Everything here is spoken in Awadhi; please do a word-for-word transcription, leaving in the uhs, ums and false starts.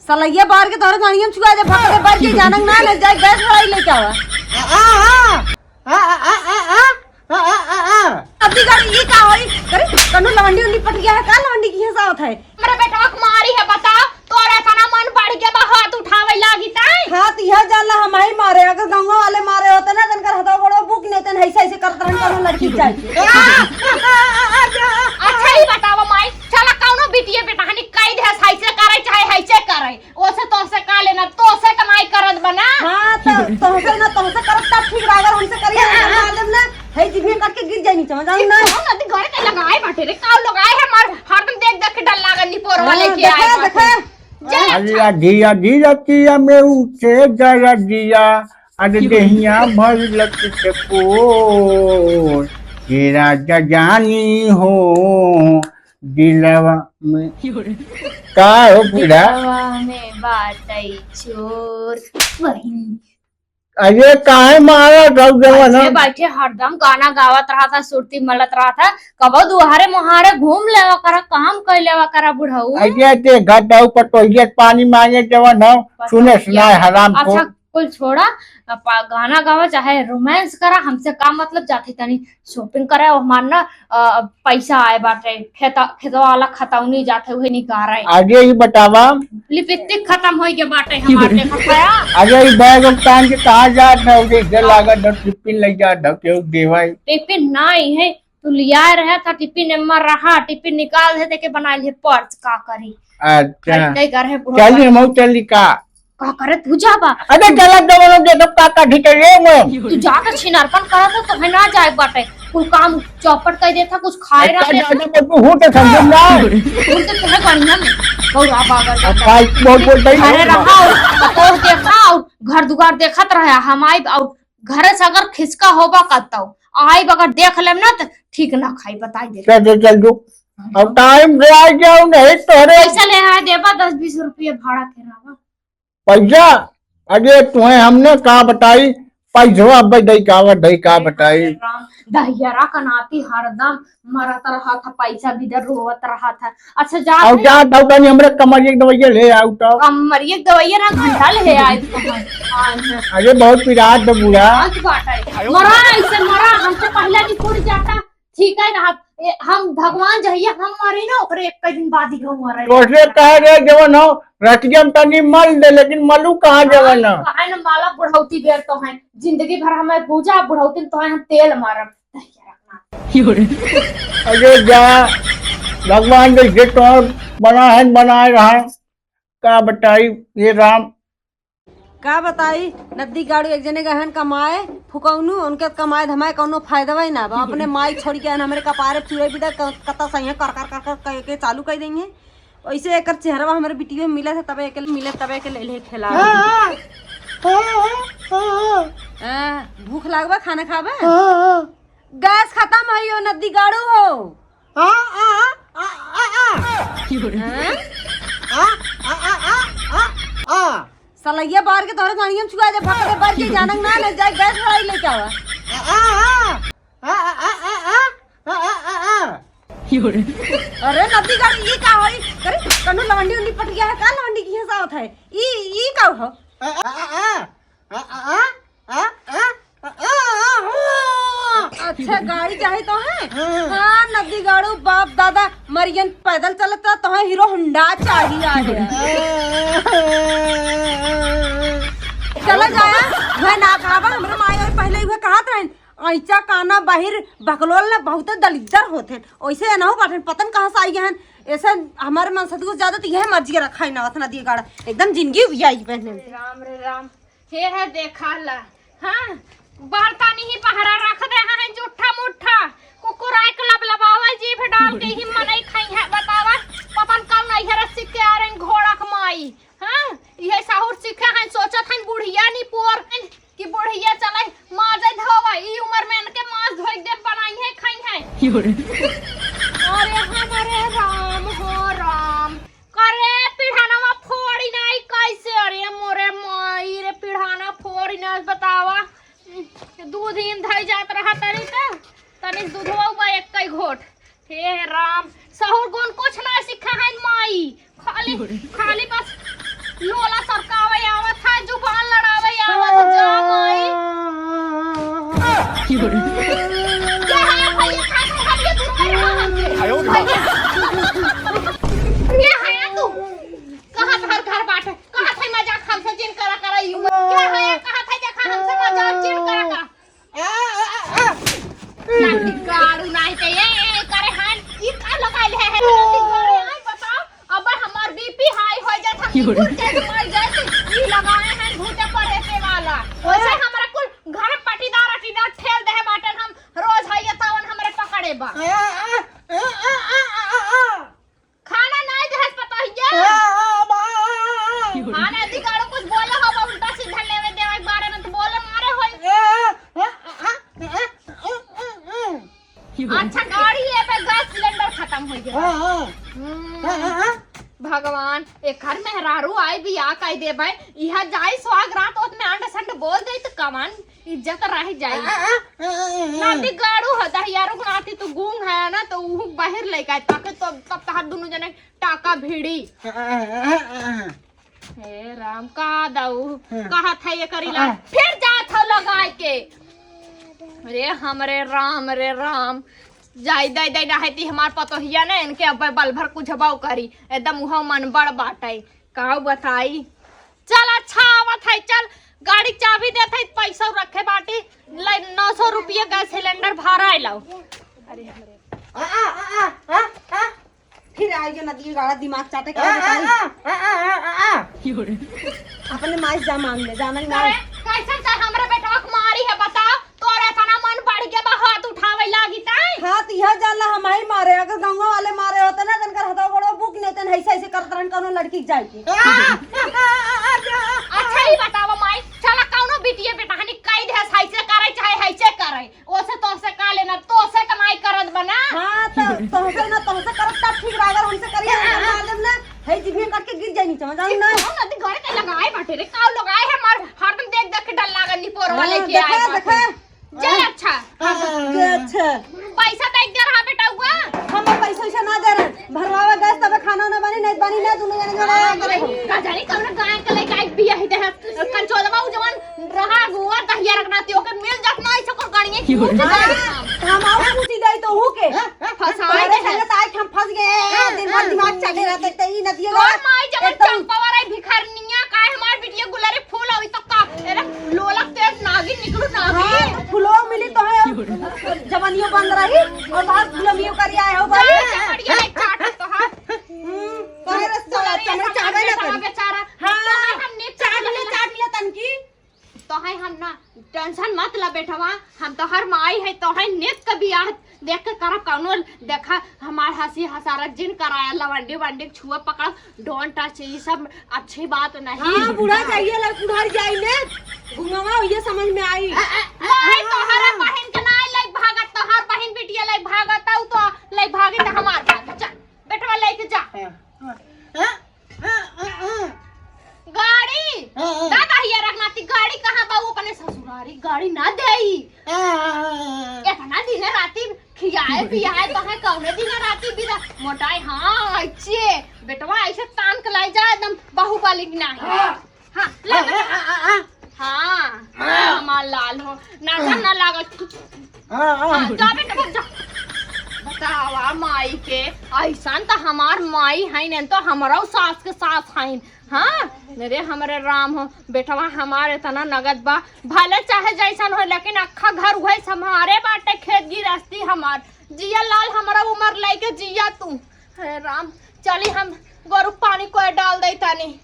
सलैया बार के तोहरे गाड़िया में छुआ दे, भक्का दे, बार के जानक ना ले जाए, गैस भराई लेके आवा। आ, आ, आ, आ। अभी गाड़ी ये का होई? अरे, कनो लवंडी उंडी पट गया है का? लवंडी की हिसाब है। मेरे बेटवा के मारी है, बताओ, तोरे इतना मन बढ़ गया बा, हाथ उठावे लागी ताई। हाथ यह जाला हम ही मारे, अगर गाँव वाले मारे होते ना, तनकर हथवा गोड़वा बुक लेते ना, ऐसे ऐसे करत रहन, कौनो लड़की चाहिए। अच्छा, ही बतावा माई, चला कौनो बिटिये बेटा हनी कह दे, ऐसे करे चाहे ऐसे करे, ओसे तोसे का लेना, तोसे कमाई करत बना। हाँ, तो तोसे ना, तोसे करत तब ठीक रहा, अगर हमसे करी ना, मार देब ना, है जिभे कट के गिर जाए नीचे, जान ना। कौन नदी घरे के लगाए बाटे रे, काऊ लगाए है, मार हरदम देख देख के डर लागल निपोर वाले हाँ, के आए देखा, बाटे। देखा। जा। अरे धीरा धीरा किया में उठे जरा दिया, अरे देहिया भर लग के पोर, तेरा जजानी हो दिलवा में। का हो पूरा? दिलवा में बाटई चोर वही। अरे काहे मारा था जवन बैठे हम? बैठे हरदम गाना गावत रहा था, सुरती मलत रहा था। कबो दुआरे मुहारे घूम लेवा करा, काम कर लेवा करा बुढ़ऊ। अरे ते घर दाऊ पर टॉयलेट पानी मांगे जवन हम, बस सुने क्या? सुनाए हराम को। अच्छा, कुल छोड़ा, अब पा-, गाना गावा चाहे रोमांस करा, हमसे का मतलब? जाते तनी शॉपिंग करे, और हमार ना, अ, पैसा आए बाटे, खेता, खेतवा वाला खतौनी जाते हुए निकारे। आगे ही बतावा। लिपस्टिक खत्म हो गया बाटे हमार, देखा खाया। आगे ही बैग उठान के कहाँ जात है? उसे इधर लागत है, टिफिन ले जात है, केहू देवाई। टिफिन नहीं है, तू लिया रहा था टिफिन, एम्मा रहा, टिफिन निकाल दे, देके बना लिए पर्स, का करी? अच्छा। कई, कई घर है बुढ़ऊ चलिए, का। मऊ चली का? का करे तू जाबा? अबे चला दो, दे दो, का, का ढिके रे मैं। तू जाके छिनारपन करत हो, तोहे ना जाए बाटे। कुल काम चौपट कर देता, कुछ खाए अच्छा, रहे। ज्यादा मत तू हूँ तो समझ ना। तू तो तोहे बढ़िया में गौरा बागर अब जाता। भाई, बहुत बोल रही घरे है। रहा और, और देखा और घर दुआर देखत रहा। हम आई और घरे से अगर खिसका होबा करता, आई अगर देख लेम ना तो ठीक ना खाई, बताई दे। चल, चल, चल, रुक। अब टाइम से आ जाओ, नहीं तो अरे पैसा ले आए देबा, दस बीस रुपये भाड़ा के रहा। पैसा? अरे तुहे हमने का बताई, पैसवा अब दई का, दई का बताई। राम, दहियरा का नाती हरदम मरत रहा था, पैसा भी दर रोवत रहा था। अच्छा, जा और भाई। जा, दौड़ानी हमरे कमरिया के दवाइया ले आऊ तो। कमरिया के दवाइया ना, घंटा ले आए तो हम। हाँ, हाँ। अरे बहुत पिरात बा बूढ़ा। बात बात है। मरा ऐसे मरा, हमसे पहले भी पूरी जाता। ठीक है ना, ए, हम भगवान जहिया हम मरी ना, ओकरे एक दिन बाद ही हम मरे। तोसे कह रहे जवन हो, रतिया में तनी मल दे, लेकिन मलू कहाँ जवन हो? काहे न माला बुढ़ौती बेर तो है, जिंदगी भर हमें पूजा बुढ़ौती में तो है, हम तेल मारब। अरे जा, भगवान जैसे तो बना है, बनाए रहा, का बताई ये राम। का बताई, नद्दी गाड़ू एक जने गहन कमाए, फुकौनू, उनके कमाए धमाए कौनो फायदा ही ना बा। अपने माई छोड़ के आन हमरे कपारे चूड़े बिदा क-, कता सही कर, कर, कर, कर, कर के चालू कर देंगे। वैसे एकर चेहरवा हमरे बिटियो में मिले थे, तबे एके मिले, तबे एके ले, ले खेला। हाँ, हाँ, हाँ, हाँ, हाँ। हाँ, भूख लागबा, खाना खाबा? हाँ, हाँ। गैस खत्म है यो नद्दी गाड़ू हो। आ, आ, आ, आ, आ। हाँ? आ, आ, आ, आ, आ, आ। सलैया बार के तोहरे गाड़िया में छुआ दे, भक्का दे, बार के जानक ना ले जाए, गैस भराई लेके आवा। आ, आ, आ। आ, आ, आ, आ, आ। अरे नदी गाड़ी, ई का होई? अरे, कनो लवंडी उंडी पट गया है का? लवंडी की हिसाब है। ई, ई का हो? आ, आ, आ, आ। आ, आ, आ, आ, आ, आ, आ, आ। अच्छा, गाड़ी चाही तोहे? हाँ। हाँ, नदी गाड़ू, बाप दादा मरियन पैदल चलत रहा, तोहे हीरो होंडा चाही आज। चला जाया, वह ना खावा, हमरे माई और पहले ही वह कहत रहन, "ऐचा काना बहिर बकलोल ने बहुते दलिद्दर होत हैं।" ओइसे एनहु बाटन, पतन कहाँ से आई गए हैं। ऐसे हमारे मन सतगुरु ज्यादा तो यह मर्जी रखा है ना, अतना दिए गाड़ा। एकदम जिंदगी उबियाई पहने। राम रे राम। हे है देखा ला, हाँ, बर्तन ही बहरा रख दे हैं, जूठा मुट्ठा, कुकुराई के लबलबावे, जीभ डाल के ही मनई खाई है, बतावा, पता न कल नैहर सीख के आ रही घोड़ा के माई, हाँ, इहे साहुर सीखे हैं, सोचत हैं बुढ़िया निपोर, कि बुढ़िया चले माजे धोवे, ई उम्र में इनके माज धोई दे, बनाई है, खाई है। अरे हमारे राम हो राम, करे पिढ़ानवा फोड़ी नाई कैसे? अरे मोरे माई रे, पिढ़ाना फोड़ी नाई, बतावा। दूध इन धई जात रहा तनी त, तनी दूधवा उबा एक कई घोट। हे राम, सहुर गुण कुछ ना सीखा है माई, खाली, खाली बस ई कुल के माई जाए, ई लगाए हैं भूते परेते वाला। वैसे हमरा कुल घर पटीदार अटीदार ठेल देहे बाटन, हम रोज हइये तावन हमरे पकड़े बा। खाना नाई देहस पतोहिया। हाँ, ना दिगाड़ो कुछ बोले हो बा, उल्टा सीधा लेवे देवे के बारे में तो बोले मारे होई। अच्छा, गाड़ी ये पे गैस सिलेंडर खत्म हो गया। हाँ, हाँ। हम्म। हाँ, हाँ, हाँ। भगवान, एकर मेहरारू आई बियाह कई देबे, इहा जाई सुहाग रात ओत में अंड संड बोल दे तो कवन इज्जत रह जाई। हाँ, हाँ, हाँ, हाँ, हाँ। नाती गाड़ू ह, दहियारू के नाती तू गूंग है ना, तो उहू बाहर लेके आए, ताकि तो तब तहार दुनू जने टाका भिड़ी। हाँ, हाँ, हाँ, हाँ, हाँ। हे राम, का दऊ, हाँ। कहत है ये करीला, हाँ। फिर जात हो लगाए के। अरे हमरे राम, रे राम, जाई दे दे ना है ती हमार पतोहिया ने, इनके अब बल भर कुछ हबाऊ करी, एकदम उहो मन बड़ बाटे, काऊ बताई। चल अच्छा आवत है, चल गाड़ी के चाबी देत है, पैसा रखे बाटी, ले नौ सौ रुपया गैस सिलेंडर भराए लाओ। अरे हमरे आ, आ, आ, आ, आ, आ। फिर आई जो नदी गाड़ा दिमाग चाटे के आ, आ, बताई। आ, आ, आ, आ, आ, आ। अपने माई से जा मांग ले, जाना ही ना। अरे, कैसन का हमरे बेटवा के मारी है, बताओ? तोरे इतना मन बढ़ गया बा, हाथ उठावे लागी ताई? हाथ यह जाला हम ही मारे, अगर गाँव वाले मारे होते ना, तनकर हथवा गोड़वा बुक लेते ना, ऐसे, ऐसे करत रहन कौनो लड़की के जाए के। आ, आ, आ, आ, आ, आ। अच्छा, ही बताओ माई, चला कौनो बिटिया बेटहनी कई दे, ऐसे करे चाहे ऐसे करे, ओसे तोसे का लेना, तोसे कमाई करत बना। हाँ, तो तोहसे ना, तोहसे करब तब ठीक बा, अगर हमसे करी ना, हम मार देब ना, है जिभिया काट के गिर जाई नीचे, जान ना। कौन नदी घरे के लगाए बाटे रे, काऊ लगाए है मार, हरदम देख देख के डर लागल निपोर वाले हाँ, के आए देखा, बाटे। देखा। जे अच्छा। हाँ, जे अच्छा। पैसा दे दे रहा बेटा हुआ। हम पैसा वैसा ना दे रहे, भरवावे गैस तबे खाना ना बनी, नहीं बनी ना, दुनू जने हाँ, जने भाई, का जानी कौन गाय के लेके आई बिया ही दे, कंचोलवा उ जवन रहा हुआ दहिया रखना ती, ओके मिल जात ना, ऐसे को गाड़िए की हाँ, हम आऊ पूछी दे तो हूँ के। फंसाए तोहरे दे। संगे तो आज हम फंस गए हैं। हाँ, दिन भर हाँ। दिमाग चले रहते, ते ई नदिया तोर माई जवन एकदम चंपा वाला भिखारनिया, काहे हमार बिटिया गुलारी फूल होई तो का? एरे लोलक तेज नागिन निकलू नागिन। हाँ, फुलवा मिली तो है, जवानियों बंद रही, और बाहर फुलमियों करी आए हो जा, भाई। चमड़िया ले चाट तो हाथ। हम्म, काहे रे साला, चमड़ी चाबे ना तू। बेचारा। हाँ, तो हम निप चाट ले, चाट ले तनकी। तो है हम ना, टेंशन मत ला बेटवा, हम तो हर माई है, तो है नेक के बियाह देख के करा कौनो, देखा हमार हंसी हसारत जिन कराया, लवंडी वंडी छुआ पकड़, don't touch, ये सब अच्छी बात नहीं। हाँ, बूढ़ा जाइए, लड़ बुढ़ारी जाई ने, घुमावा ये समझ में आई। नहीं, तोहरा बहिन के ना ले भागत, तोहर बहिन बिटिया ले भागत, आऊ तो ले भागी तो हमार भाग, चल। बेटवा लेके जा। हाँ, हाँ, हाँ, हाँ, हाँ। गाड़ी। हाँ, हाँ। दादा हिया रखना ती गाड़ी कहाँ बा? वो अपने ससुरारी गाड़ी ना देई। हाँ, हाँ, हाँ, हाँ। इतना दिन राती खियाए पियाए बहे कौने दिन राती बिना मोटाई। हाँ, अच्छे बेटवा ऐसे तान के लाई जा एकदम बाहुबली की नाही। हाँ। हाँ, ले। हाँ, हाँ, हाँ, हाँ। हाँ, हाँ। हमार लाल हो, नाचा ना लागत। हाँ, हाँ। हाँ, जा बेटा, जा। बतावा माई के, ऐसन त हमार माई हईन, तो हमरो सास के सास हईन। हाँ, मेरे हमरे राम हो, बेटवा हमार इतना नगद बा, भले चाहे जैसन हो, लेकिन अक्खा घर उहे सम्हारे बाटे, खेत गिरस्ती हमार। जिया लाल हमरा उमर लेके जिया तू। हे राम, चली हम गोरू पानी कोई डाल दे तानी।